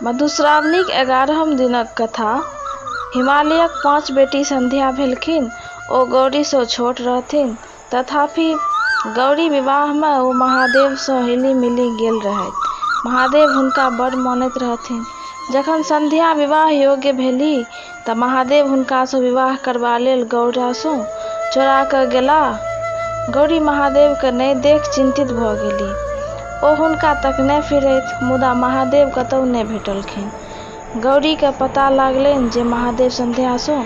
मधुश्रावणीक 11म दिनक कथा। हिमालयक पाँच बेटी संध्या भेलखिन। ओ गौरीसँ छोट रहथिन। तथापि गौरी विवाहमे ओ महादेवसँ हिलि-मिलि गेल रहथि। महादेव हुनका बड़ मानैत रहथिन। जखन संध्या विवाह योग्य भेलीह तँ महादेव हुनकासँ विवाह करबा लेल गौरासँ चोरा कऽ गेलाह। गौरी महादेवकेँ नहि देखि चिन्तित भऽ गेलीह। ओ हुनका तकने फिरथि, मुदा महादेव कतहु नहि भेटलखिन। गौरीकेँ पता लागलनि जे महादेव संध्यासँ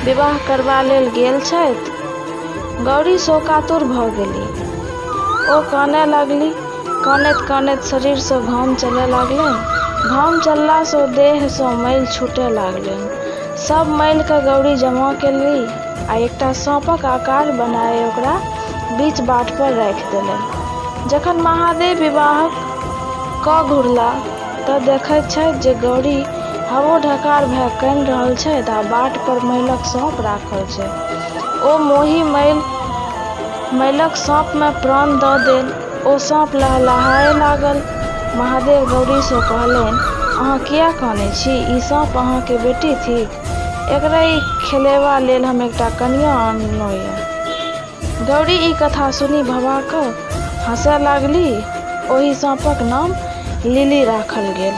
विवाह करबा लेल गेल छथि। गौरी शोकातुर भऽ गेलीह। ओ कानय लागलीह। कानैत-कानैत शरीरसँ घाम चलय लागलनि। घाम चललासँ देहसँ मैल छूटय लागलनि। सभ मैलकेँ गौरी जमा केलीह आ एकटा साँपक आकार बनाय ओकरा बीच बाटपर राखि देलनि। जखन महादेव विवाह कऽ घुरलाह तँ देखैत छथि जे गौरी हवोढकार भऽ कानि रहल छथि आ बाटपर मैलक साँप राखल छै। ओ मोहि मैलक साँपमे प्राण दऽ देल। ओ साँप लहलहाय लागल। महादेव गौरीसँ कहलनि, अहाँ किएक कानै छी? ई साँप अहाँक बेटी थिक। एकरहि खेलयबा लेल हम एकटा कनियाँ अनलहुँ ये। गौरी ई कथा सुनि भभा कऽ हँसय लागलीह। ओहि साँपक नाम लिली राखल गेल।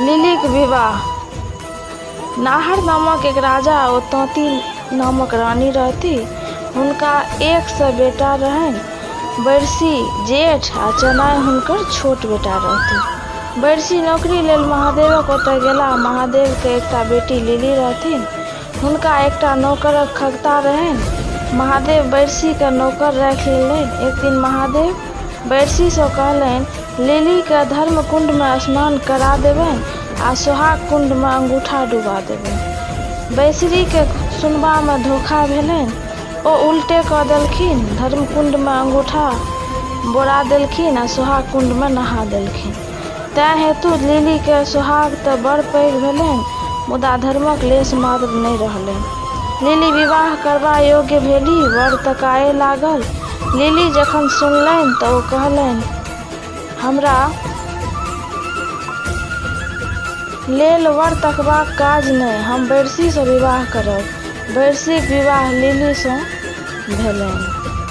लिलीक विवाह। नाहर नामक एक राजा ओ ताँती नामक रानी रहथि। हुनका 100 बेटा रहनि। बैरसी जेठ आ चनाइ हुनकर छोट बेटा रहथिन। बैरसी नौकरी लेल महादेवक ओतय गेलाह। महादेवकेँ एकटा बेटी लिली रहथिन। हुनका एकटा नौकरक खगता रहनि। महादेव बैरसीकेँ नौकर राखि लेलनि। एक दिन महादेव बैरसीसँ कहलनि, लिलीकेँ धर्मकुण्डमे स्नान करा देबनि आ सोहाग कुण्डमे अंगूठा डुबा देबनि। बैसरीकेँ सुनबामे धोखा भेलनि। ओ उल्टे कऽ देलखिन। धर्मकुण्डमे अंगूठा बोरा देलखिन आ सोहाग कुण्डमे नहा देलखिन। तेँ हेतु लिलीकेँ सोहाग तँ बड़ पैघ भेलनि मुदा धर्मक लेश मात्र नहि रहलनि। लिली विवाह करबा योग्य भेलीह। वर तकाए लागल। लिली जखन सुनलनि तँ ओ कहलनि, हमरा लेल वर तकबाक काज नहि, हम बैरसीसँ विवाह करब। बैरसीक विवाह लिलीसँ भेलनि।